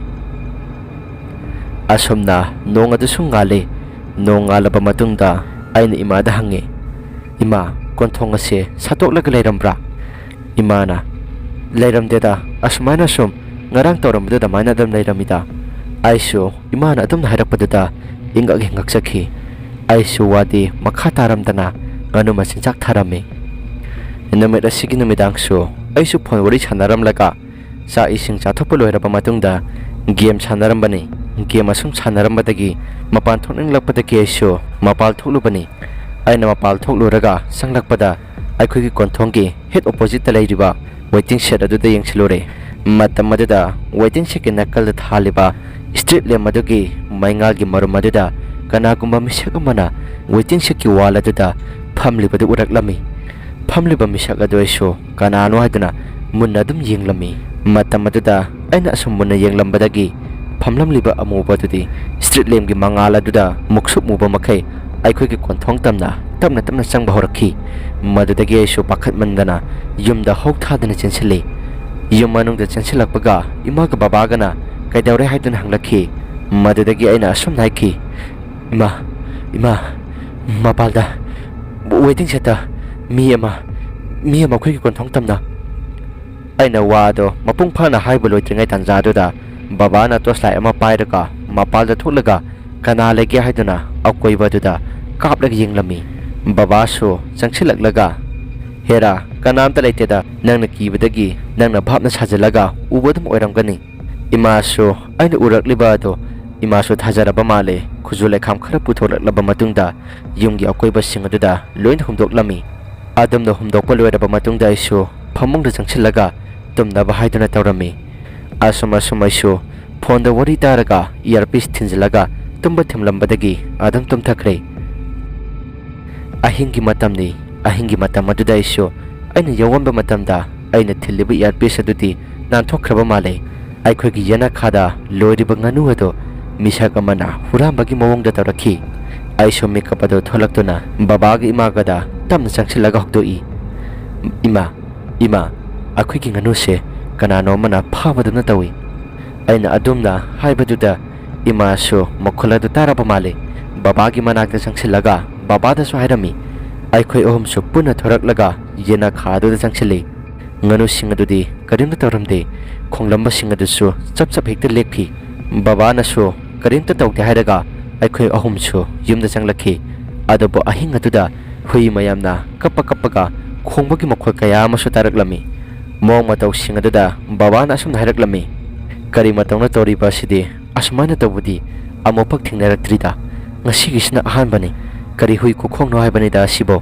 ꯑꯁꯨꯝꯅ ꯅꯣꯡ ꯑꯗꯨꯁꯨ ꯉꯥꯜꯂꯤ꯫ ꯅꯣꯡ ꯉꯥꯜꯂꯕ ꯃꯇꯨꯡꯗ ꯑꯩꯅ ꯏꯃꯥꯗ ꯍꯪꯉꯤ, "ꯏꯃꯥ, ꯀꯣꯟꯊꯣꯡ ꯑꯁꯦ ꯁꯠꯇꯣꯛꯂꯒ ꯂꯩꯔꯝꯕ꯭ꯔꯥ?" ꯏꯃꯥꯅ, "ꯂꯩꯔꯝꯗꯦꯗ, ꯑꯁꯨꯃꯥꯏꯅ ꯁꯨꯝ ꯉꯔꯥꯡ ꯇꯧꯔꯝꯕꯗꯨ ꯑꯗꯨꯃꯥꯏꯅ ꯑꯗꯨꯝ ꯂꯩꯔꯝꯃꯤꯗ꯫" ꯑꯩꯁꯨ ꯏꯃꯥꯅ ꯑꯗꯨꯝꯅ ꯍꯥꯏꯔꯛꯄꯗꯨꯗ ꯏꯪꯉꯛ ꯏꯪꯉꯛꯆꯈꯤ꯫ ꯑꯩꯁꯨ ꯋꯥꯗꯤ ꯃꯈꯥ ꯇꯥꯔꯝꯗꯅ ꯉꯥꯅꯨ ꯃꯆꯤꯟꯖꯥꯛ ꯊꯥꯔꯝꯃꯤ꯫ ꯅꯨꯃꯤꯠ ꯑꯁꯤꯒꯤ ꯅꯨꯃꯤꯗꯥꯡꯁꯨ ꯑꯩꯁꯨ ꯐꯣꯟ ꯋꯥꯔꯤ ꯁꯥꯟꯅꯔꯝꯂꯒ ꯆꯥꯛ ꯏꯁꯤꯡ ꯆꯥꯊꯣꯛꯄ ꯂꯣꯏꯔꯕ ꯃꯇꯨꯡꯗ ꯒꯦꯝ ꯁꯥꯟꯅꯔꯝꯕꯅꯤ꯫ ꯒꯦꯝ ꯑꯁꯨꯝ ꯁꯥꯟꯅꯔꯝꯕꯗꯒꯤ ꯃꯄꯥꯟ ꯊꯣꯛꯅꯤꯡꯂꯛꯄꯗꯒꯤ ꯑꯩꯁꯨ ꯃꯄꯥꯟ ꯊꯣꯛꯂꯨꯕꯅꯤ꯫ ꯑꯩꯅ ꯃꯄꯥꯟ ꯊꯣꯛꯂꯨꯔꯒ ꯆꯪꯂꯛꯄꯗ ꯑꯩꯈꯣꯏꯒꯤ ꯀꯣꯟꯊꯣꯡꯒꯤ ꯍꯦꯛ ꯑꯣꯄꯣꯖꯤꯠꯇ ꯂꯩꯔꯤꯕ ꯋꯦꯇꯤꯡ ꯁꯦꯗ ꯑꯗꯨꯗ ꯌꯦꯡꯁꯤꯜꯂꯨꯔꯦ꯫ ꯃꯇꯝ ꯑꯗꯨꯗ ꯋꯦꯇꯤꯡ ꯁꯦꯗꯀꯤ ꯅꯥꯀꯜꯗ ꯊꯥꯜꯂꯤꯕ ꯁ꯭ꯇ꯭ꯔꯤꯠ ꯂꯦꯝꯞ ꯑꯗꯨꯒꯤ ꯃꯩꯉꯥꯜꯒꯤ ꯃꯔꯨꯝ ꯑꯗꯨꯗ ꯀꯅꯥꯒꯨꯝꯕ ꯃꯤꯁꯛ ꯑꯃꯅ ꯋꯦꯇꯤꯡ ꯁꯦꯗꯀꯤ ꯋꯥꯜ ꯑꯗꯨꯗ ꯐꯝꯂꯤꯕꯗꯨ ꯎꯔꯛꯂꯝꯃꯤ꯫ ꯐꯝꯂꯤꯕ ꯃꯤꯁꯛ ꯑꯗꯨ ꯑꯩꯁꯨ ꯀꯅꯥꯅꯣ ꯍꯥꯏꯗꯨꯅ ꯃꯨꯟꯅ ꯑꯗꯨꯝ ꯌꯦꯡꯂꯝꯃꯤ꯫ ꯃꯇꯝ ꯑꯗꯨꯗ ꯑꯩꯅ ꯑꯁꯨꯝ ꯃꯨꯟꯅ ꯌꯦꯡꯂꯝꯕꯗꯒꯤ ꯐꯝꯂꯝꯂꯤꯕ ꯑꯃꯨꯕ ꯑꯗꯨꯗꯤ ꯁ꯭ꯇ꯭ꯔꯤꯠ ꯂꯦꯝꯞꯀꯤ ꯃꯉꯥꯜ ꯑꯗꯨꯗ ꯃꯨꯛꯁꯨꯛ ꯃꯨꯕ ꯃꯈꯩ ꯑꯩꯈꯣꯏꯒꯤ ꯀꯣꯟꯊꯣꯡ ꯇꯝꯅ ꯇꯞꯅ ꯇꯞꯅ ꯆꯪꯕ ꯍꯧꯔꯛꯈꯤ꯫ ꯃꯗꯨꯗꯒꯤ ꯑꯩꯁꯨ ꯄꯥꯈꯠꯃꯟꯗꯅ ꯌꯨꯝꯗ ꯍꯧ ꯊꯥꯗꯅ ꯆꯦꯟꯁꯤꯜꯂꯤ꯫ ꯌꯨꯝ ꯃꯅꯨꯡꯗ ꯆꯦꯟꯁꯤꯜꯂꯛꯄꯒ ꯏꯃꯥꯒ ꯕꯕꯥꯒꯅ ꯀꯩꯗꯧꯔꯦ ꯍꯥꯏꯗꯨꯅ ꯍꯪꯂꯛꯈꯤ꯫ ꯃꯗꯨꯗꯒꯤ ꯑꯩꯅ ꯑꯁꯨꯝꯅ ꯍꯥꯏꯈꯤ, "ꯏꯃꯥ, ꯏꯃꯥ, ꯃꯄꯥꯜꯗ ꯋꯦꯇꯤꯡ ꯁꯦꯗꯇ ꯃꯤ ꯑꯃ, ꯃꯤ ꯑꯃ ꯑꯩꯈꯣꯏꯒꯤ ꯀꯣꯟꯊꯣꯡ ꯇꯝꯅ꯫" ꯑꯩꯅ ꯋꯥ ꯑꯗꯣ ꯃꯄꯨꯡ ꯐꯥꯅ ꯍꯥꯏꯕ ꯂꯣꯏꯗ꯭ꯔꯤꯉꯩ ꯇꯥꯟꯖꯥꯗꯨꯗ ꯕꯕꯥꯅ ꯇꯣꯔꯆ ꯂꯥꯏꯠ ꯑꯃ ꯄꯥꯏꯔꯒ ꯃꯄꯥꯜꯗ ꯊꯣꯛꯂꯒ ꯀꯅꯥ ꯂꯩꯒꯦ ꯍꯥꯏꯗꯨꯅ ꯑꯀꯣꯏꯕꯗꯨꯗ ꯀꯥꯞꯂꯒ ꯌꯦꯡꯂꯝꯃꯤ꯫ ꯕꯕꯥꯁꯨ ꯆꯪꯁꯤꯜꯂꯛꯂꯒ, "ꯍꯦꯔꯥ, ꯀꯅꯥꯝꯇ ꯂꯩꯇꯦꯗ, ꯅꯪꯅ ꯀꯤꯕꯗꯒꯤ ꯅꯪꯅ ꯚꯥꯞꯅ ꯁꯥꯖꯤꯜꯂꯒ ꯎꯕ ꯑꯗꯨꯝ ꯑꯣꯏꯔꯝꯒꯅꯤ꯫" ꯏꯃꯥꯁꯨ ꯑꯩꯅ ꯎꯔꯛꯂꯤꯕ ꯑꯗꯨ ꯏꯃꯥꯁꯨ ꯊꯥꯖꯔꯕ ꯃꯥꯜꯂꯦ꯫ ꯈꯨꯖꯨ ꯂꯩꯈꯥꯝ ꯈꯔ ꯄꯨꯊꯣꯔꯛꯂꯕ ꯃꯇꯨꯡꯗ ꯌꯨꯝꯒꯤ ꯑꯀꯣꯏꯕꯁꯤꯡ ꯑꯗꯨꯗ ꯂꯣꯏꯅ ꯍꯨꯝꯗꯣꯛꯂꯝꯃꯤ꯫ ꯑꯗꯨꯝꯅ ꯍꯨꯝꯗꯣꯛꯄ ꯂꯣꯏꯔꯕ ꯃꯇꯨꯡꯗ ꯑꯩꯁꯨ ꯐꯃꯨꯡꯗ ꯆꯪꯁꯤꯜꯂꯒ ꯇꯨꯝꯅꯕ ꯍꯥꯏꯗꯨꯅ ꯇꯧꯔꯝꯃꯤ꯫ ꯑꯁꯨꯝ ꯑꯁꯨꯝ ꯑꯩꯁꯨ ꯐꯣꯟꯗ ꯋꯥꯔꯤ ꯇꯥꯔꯒ ꯏꯌꯥꯔꯄꯤꯁ ꯊꯤꯟꯖꯤꯜꯂꯒ ꯇꯨꯝꯕ ꯊꯤꯡꯂꯝꯕꯗꯒꯤ ꯑꯗꯨꯝ ꯇꯨꯝꯊꯈ꯭ꯔꯦ꯫ ꯑꯍꯤꯡꯒꯤ ꯃꯇꯝꯅꯤ꯫ ꯑꯍꯤꯡꯒꯤ ꯃꯇꯝ ꯑꯗꯨꯗ ꯑꯩꯁꯨ ꯑꯩꯅ ꯌꯥꯎꯔꯝꯕ ꯃꯇꯝꯗ ꯑꯩꯅ ꯊꯤꯜꯂꯤꯕ ꯏꯌꯥꯔꯄꯤꯁ ꯑꯗꯨꯗꯤ ꯅꯥꯟꯊꯣꯛꯈ꯭ꯔꯕ ꯃꯥꯜꯂꯦ꯫ ꯑꯩꯈꯣꯏꯒꯤ ꯌꯦꯅꯈꯥꯗ ꯂꯣꯏꯔꯤꯕ ꯉꯥꯅꯨ ꯑꯗꯨ ꯃꯤꯁꯛ ꯑꯃꯅ ꯍꯨꯔꯥꯟꯕꯒꯤ ꯃꯑꯣꯡꯗ ꯇꯧꯔꯛꯈꯤ꯫ ꯑꯩꯁꯨ ꯃꯤꯀꯞ ꯑꯗꯨ ꯊꯣꯛꯂꯛꯇꯨꯅ ꯕꯕꯥꯒ ꯏꯃꯥꯒꯗ ꯇꯞꯅ ꯆꯪꯁꯤꯜꯂꯒ ꯍꯧꯗꯣꯛꯏ, "ꯏꯃꯥ, ꯏꯃꯥ, ꯑꯩꯈꯣꯏꯒꯤ ꯉꯥꯅꯨꯁꯦ ꯀꯅꯥꯅꯣ ꯑꯃꯅ ꯐꯥꯕꯗꯧꯅ ꯇꯧꯏ"꯫ ꯑꯩꯅ ꯑꯗꯨꯝꯅ ꯍꯥꯏꯕꯗꯨꯗ ꯏꯃꯥꯁꯨ ꯃꯈꯣꯜ ꯑꯗꯨ ꯇꯥꯔꯕ ꯃꯥꯜꯂꯦ꯫ ꯕꯕꯥꯒꯤ ꯃꯅꯥꯛꯇ ꯆꯪꯁꯤꯜꯂꯒ ꯕꯕꯥꯗꯁꯨ ꯍꯥꯏꯔꯝꯃꯤ꯫ ꯑꯩꯈꯣꯏ ꯑꯍꯨꯝꯁꯨ ꯄꯨꯟꯅ ꯊꯣꯔꯛꯂꯒ ꯌꯦꯅꯈꯥ ꯑꯗꯨꯗ ꯆꯪꯁꯤꯜꯂꯤ꯫ ꯉꯥꯅꯨꯁꯤꯡ ꯑꯗꯨꯗꯤ ꯀꯔꯤꯝꯇ ꯇꯧꯔꯝꯗꯦ꯫ ꯈꯣꯡꯂꯝꯕꯁꯤꯡ ꯑꯗꯨꯁꯨ ꯆꯞ ꯆꯞ ꯍꯦꯛꯇ ꯂꯦꯞꯈꯤ꯫ ꯕꯕꯥꯅꯁꯨ ꯀꯔꯤꯝꯇ ꯇꯧꯗꯦ ꯍꯥꯏꯔꯒ ꯑꯩꯈꯣꯏ ꯑꯍꯨꯝꯁꯨ ꯌꯨꯝꯗ ꯆꯪꯂꯛꯈꯤ꯫ ꯑꯗꯨꯕꯨ ꯑꯍꯤꯡ ꯑꯗꯨꯗ ꯍꯨꯏ ꯃꯌꯥꯝꯅ ꯀꯞꯄ ꯀꯞꯄꯒ ꯈꯣꯡꯕꯒꯤ ꯃꯈꯣꯜ ꯀꯌꯥ ꯑꯃꯁꯨ ꯇꯥꯔꯛꯂꯝꯃꯤ꯫ ꯃꯑꯣꯡ ꯃꯇꯧꯁꯤꯡ ꯑꯗꯨꯗ ꯕꯕꯥꯅ ꯑꯁꯨꯝꯅ ꯍꯥꯏꯔꯛꯂꯝꯃꯤ, "ꯀꯔꯤ ꯃꯇꯧꯅ ꯇꯧꯔꯤꯕ ꯑꯁꯤꯗꯤ? ꯑꯁꯨꯃꯥꯏꯅ ꯇꯧꯕꯗꯤ ꯑꯃꯨꯛꯐꯥꯎ ꯊꯦꯡꯅꯔꯛꯇ꯭ꯔꯤꯗ꯫ ꯉꯁꯤꯒꯤꯁꯤꯅ ꯑꯍꯥꯟꯕꯅꯤ꯫ ꯀꯔꯤ ꯍꯨꯏ ꯈꯨꯈꯣꯡꯅꯣ ꯍꯥꯏꯕꯅꯤꯗ ꯑꯁꯤꯕꯨ"꯫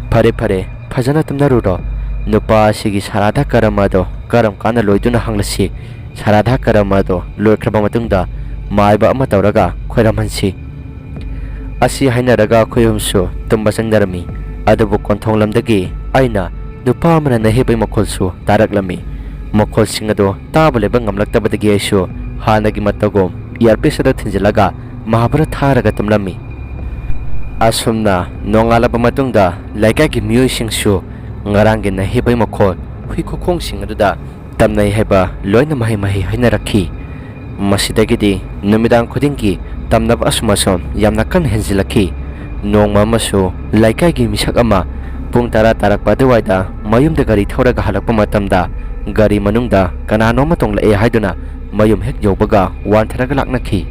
"ꯐꯔꯦ ꯐꯔꯦ, ꯐꯖꯅ ꯇꯨꯝꯅꯔꯨꯔꯣ꯫ ꯅꯨꯄꯥ ꯑꯁꯤꯒꯤ ꯁꯥꯔꯥꯙ ꯀꯔꯃ ꯑꯗꯣ ꯀꯔꯝ ꯀꯥꯟꯗ ꯂꯣꯏꯗꯨꯅ ꯍꯪꯂꯁꯤ꯫ ꯁꯥꯔꯥꯙ ꯀꯔꯃ ꯑꯗꯣ ꯂꯣꯏꯈ꯭ꯔꯕ ꯃꯇꯨꯡꯗ ꯃꯥꯏꯕ ꯑꯃ ꯇꯧꯔꯒ ꯈꯣꯏꯔꯝꯍꯟꯁꯤ"꯫ ꯑꯁꯤ ꯍꯥꯏꯅꯔꯒ ꯑꯩꯈꯣꯏ ꯑꯍꯨꯝꯁꯨ ꯇꯨꯝꯕ ꯆꯪꯅꯔꯝꯃꯤ꯫ ꯑꯗꯨꯕꯨ ꯀꯣꯟꯊꯣꯡꯂꯝꯗꯒꯤ ꯑꯩꯅ ꯅꯨꯄꯥ ꯑꯃꯅ ꯅꯍꯦꯕꯩ ꯃꯈꯣꯜꯁꯨ ꯇꯥꯔꯛꯂꯝꯃꯤ꯫ ꯃꯈꯣꯜꯁꯤꯡ ꯑꯗꯨ ꯇꯥꯕ ꯂꯩꯕ ꯉꯝꯂꯛꯇꯕꯗꯒꯤ ꯑꯩꯁꯨ ꯍꯥꯟꯅꯒꯤ ꯃꯇꯧꯒꯨꯝ ꯏꯌꯥꯔꯄꯤꯁ ꯑꯗꯨ ꯊꯤꯟꯖꯤꯜꯂꯒ ꯃꯍꯥꯚꯥꯔꯠ ꯊꯥꯔꯒ ꯇꯨꯝꯂꯝꯃꯤ꯫ ꯑꯁꯨꯝꯅ ꯅꯣꯡꯉꯥꯜꯂꯕ ꯃꯇꯨꯡꯗ ꯂꯩꯀꯥꯏꯒꯤ ꯃꯤꯑꯣꯏꯁꯤꯡꯁꯨ ꯉꯔꯥꯡꯒꯤ ꯅꯍꯦꯕꯩ ꯃꯈꯣꯜ, ꯍꯨꯏ ꯈꯨꯈꯣꯡꯁꯤꯡ ꯑꯗꯨꯗ ꯇꯝꯅꯩ ꯍꯥꯏꯕ ꯂꯣꯏꯅ ꯃꯍꯩ ꯃꯍꯩ ꯍꯥꯏꯅꯔꯛꯈꯤ꯫ ꯃꯁꯤꯗꯒꯤꯗꯤ ꯅꯨꯃꯤꯗꯥꯡ ꯈꯨꯗꯤꯡꯒꯤ ꯇꯝꯅꯕ ꯑꯁꯨꯝ ꯑꯁꯨꯝ ꯌꯥꯝꯅ ꯀꯟꯅ ꯍꯦꯟꯖꯤꯜꯂꯛꯈꯤ꯫ ꯅꯣꯡꯃ ꯑꯃꯁꯨ ꯂꯩꯀꯥꯏꯒꯤ ꯃꯤꯁꯛ ꯑꯃ ꯄꯨꯡ ꯇꯔꯥ ꯇꯥꯔꯛꯄ ꯑꯗꯨꯋꯥꯏꯗ ꯃꯌꯨꯝꯗ ꯒꯥꯔꯤ ꯊꯧꯔꯒ ꯍꯜꯂꯛꯄ ꯃꯇꯝꯗ ꯒꯥꯔꯤ ꯃꯅꯨꯡꯗ ꯀꯅꯥꯅꯣ ꯑꯃ ꯇꯣꯡꯂꯛꯑꯦ ꯍꯥꯏꯗꯨꯅ ꯃꯌꯨꯝ ꯍꯦꯛ ꯌꯧꯕꯒ ꯋꯥꯟꯊꯔꯒ ꯂꯥꯛꯅꯈꯤ꯫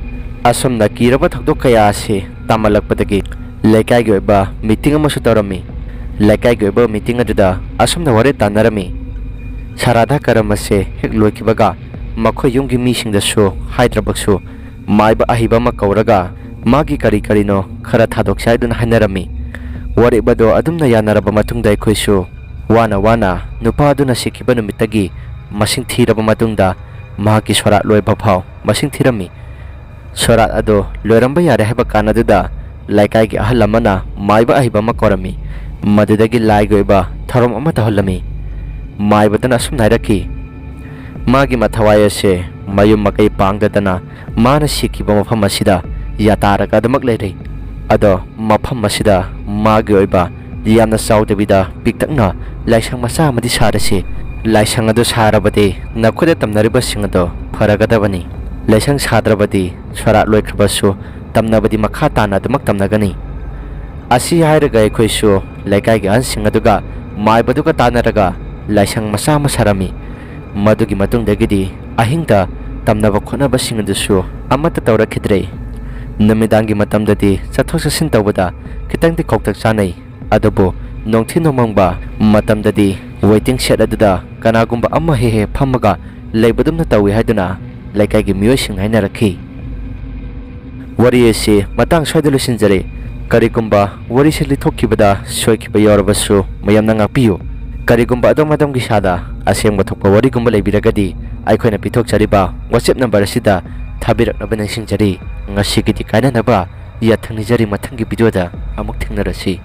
ꯑꯁꯨꯝꯅ ꯀꯤꯔꯕ ꯊꯧꯗꯣꯛ ꯀꯌꯥ ꯑꯁꯤ ꯇꯥꯃꯜꯂꯛꯄꯗꯒꯤ ꯂꯩꯀꯥꯏꯒꯤ ꯑꯣꯏꯕ ꯃꯤꯇꯤꯡ ꯑꯃꯁꯨ ꯇꯧꯔꯝꯃꯤ꯫ ꯂꯩꯀꯥꯏꯒꯤ ꯑꯣꯏꯕ ꯃꯤꯇꯤꯡ ꯑꯗꯨꯗ ꯑꯁꯨꯝꯅ ꯋꯥꯔꯦꯞ ꯇꯥꯟꯅꯔꯝꯃꯤ꯫ ꯁꯥꯔꯥꯙ ꯀꯔꯝ ꯑꯁꯦ ꯍꯦꯛ ꯂꯣꯏꯈꯤꯕꯒ ꯃꯈꯣꯏ ꯌꯨꯝꯒꯤ ꯃꯤꯁꯤꯡꯗꯁꯨ ꯍꯥꯏꯗ꯭ꯔꯕꯁꯨ ꯃꯥꯏꯕ ꯑꯍꯩꯕ ꯑꯃ ꯀꯧꯔꯒ ꯃꯥꯒꯤ ꯀꯔꯤ ꯀꯔꯤꯅꯣ ꯈꯔ ꯊꯥꯗꯣꯛꯁꯦ ꯍꯥꯏꯗꯨꯅ ꯍꯥꯏꯅꯔꯝꯃꯤ꯫ ꯋꯥꯔꯦꯞ ꯑꯗꯣ ꯑꯗꯨꯝꯅ ꯌꯥꯅꯔꯕ ꯃꯇꯨꯡꯗ ꯑꯩꯈꯣꯏꯁꯨ ꯋꯥꯅ ꯋꯥꯅ ꯅꯨꯄꯥ ꯑꯗꯨꯅ ꯁꯤꯈꯤꯕ ꯅꯨꯃꯤꯠꯇꯒꯤ ꯃꯁꯤꯡ ꯊꯤꯔꯕ ꯃꯇꯨꯡꯗ ꯃꯍꯥꯛꯀꯤ ꯁꯣꯔꯥꯠ ꯂꯣꯏꯕ ꯐꯥꯎ ꯃꯁꯤꯡ ꯊꯤꯔꯝꯃꯤ꯫ ꯁꯣꯔꯥꯠ ꯑꯗꯣ ꯂꯣꯏꯔꯝꯕ ꯌꯥꯔꯦ ꯍꯥꯏꯕ ꯀꯥꯟ ꯑꯗꯨꯗ ꯂꯩꯀꯥꯏꯒꯤ ꯑꯍꯜ ꯑꯃꯅ ꯃꯥꯏꯕ ꯑꯍꯩꯕ ꯑꯃ ꯀꯧꯔꯝꯃꯤ꯫ ꯃꯗꯨꯗꯒꯤ ꯂꯥꯏꯒꯤ ꯑꯣꯏꯕ ꯊꯧꯔꯝ ꯑꯃ ꯇꯧꯍꯜꯂꯝꯃꯤ꯫ ꯃꯥꯏꯕꯗꯨꯅ ꯑꯁꯨꯝꯅ ꯍꯥꯏꯔꯛꯈꯤ, "ꯃꯥꯒꯤ ꯃꯊꯋꯥꯏ ꯑꯁꯦ ꯃꯌꯨꯝ ꯃꯀꯩ ꯄꯥꯡꯗꯗꯅ ꯃꯥꯅ ꯁꯤꯈꯤꯕ ꯃꯐꯝ ꯑꯁꯤꯗ ꯌꯥꯇꯥꯔꯒ ꯑꯗꯨꯃꯛ ꯂꯩꯔꯦ꯫ ꯑꯗꯣ ꯃꯐꯝ ꯑꯁꯤꯗ ꯃꯥꯒꯤ ꯑꯣꯏꯕ ꯌꯥꯝꯅ ꯆꯥꯎꯗꯕꯤꯗ ꯄꯤꯛꯇꯛꯅ ꯂꯥꯏꯁꯪ ꯃꯆꯥ ꯑꯃꯗꯤ ꯁꯥꯔꯁꯤ꯫ ꯂꯥꯏꯁꯪ ꯑꯗꯨ ꯁꯥꯔꯕꯗꯤ ꯅꯈꯣꯏꯗ ꯇꯝꯅꯔꯤꯕꯁꯤꯡ ꯑꯗꯣ ꯐꯔꯒꯗꯕꯅꯤ꯫ ꯂꯥꯏꯁꯪ ꯁꯥꯗ꯭ꯔꯕꯗꯤ ꯁꯣꯔꯥꯠ ꯂꯣꯏꯈ꯭ꯔꯕꯁꯨ ꯇꯝꯅꯕꯗꯤ ꯃꯈꯥ ꯇꯥꯅ ꯑꯗꯨꯃꯛ ꯇꯝꯅꯒꯅꯤ"꯫ ꯑꯁꯤ ꯍꯥꯏꯔꯒ ꯑꯩꯈꯣꯏꯁꯨ ꯂꯩꯀꯥꯏꯒꯤ ꯑꯍꯟꯁꯤꯡ ꯑꯗꯨꯒ ꯃꯥꯏꯕꯗꯨꯒ ꯇꯥꯟꯅꯔꯒ ꯂꯥꯏꯁꯪ ꯃꯆꯥ ꯑꯃ ꯁꯥꯔꯝꯃꯤ꯫ ꯃꯗꯨꯒꯤ ꯃꯇꯨꯡꯗꯒꯤꯗꯤ ꯑꯍꯤꯡꯗ ꯇꯝꯅꯕ ꯈꯣꯠꯅꯕꯁꯤꯡ ꯑꯗꯨꯁꯨ ꯑꯃꯠꯇ ꯇꯧꯔꯛꯈꯤꯗ꯭ꯔꯦ꯫ ꯅꯨꯃꯤꯗꯥꯡꯒꯤ ꯃꯇꯝꯗꯗꯤ ꯆꯠꯊꯣꯛ ꯆꯠꯁꯤꯟ ꯇꯧꯕꯗ ꯈꯤꯇꯪꯗꯤ ꯈꯧꯇꯛ ꯆꯥꯅꯩ꯫ ꯑꯗꯨꯕꯨ ꯅꯣꯡꯊꯤ ꯅꯣꯡꯃꯪꯕ ꯃꯇꯝꯗꯗꯤ waiting shed ꯑꯗꯨꯗ ꯀꯅꯥꯒꯨꯝꯕ ꯑꯃ ꯍꯦꯛ ꯍꯦꯛ ꯐꯝꯃꯒ ꯂꯩꯕꯗꯨꯝꯅ ꯇꯧꯏ ꯍꯥꯏꯗꯨꯅ ꯂꯩꯀꯥꯏꯒꯤ ꯃꯤꯑꯣꯏꯁꯤꯡ ꯍꯥꯏꯅꯔꯛꯈꯤ꯫ ꯋꯥꯔꯤ ꯑꯁꯤ ꯃꯇꯥꯡ ꯁ꯭ꯋꯥꯏꯗ ꯂꯣꯏꯁꯤꯟꯖꯔꯦ꯫ ꯀꯔꯤꯒꯨꯝꯕ ꯋꯥꯔꯤꯁꯤ ꯂꯤꯊꯣꯛꯈꯤꯕꯗ ꯁꯣꯏꯈꯤꯕ ꯌꯥꯎꯔꯕꯁꯨ ꯃꯌꯥꯝꯅ ꯉꯥꯛꯄꯤꯌꯨ꯫ ꯀꯔꯤꯒꯨꯝꯕ ꯑꯗꯣꯝ ꯑꯗꯣꯝꯒꯤ ꯏꯁꯥꯗ ꯑꯁꯦꯡꯕ ꯊꯣꯛꯄ ꯋꯥꯔꯤꯒꯨꯝꯕ ꯂꯩꯕꯤꯔꯒꯗꯤ ꯑꯩꯈꯣꯏꯅ ꯄꯤꯊꯣꯛꯆꯔꯤꯕ WhatsApp number ꯑꯁꯤꯗ ꯊꯥꯕꯤꯔꯛꯅꯕ ꯅꯤꯡꯁꯤꯡꯖꯔꯤ꯫ ꯉꯁꯤꯒꯤꯗꯤ ꯀꯥꯏꯅꯅꯕ ꯌꯥꯊꯪ ꯅꯤꯖꯔꯤ, ꯃꯊꯪꯒꯤ video ꯗ ꯑꯃꯨꯛ ꯊꯦꯡꯅꯔꯁꯤ꯫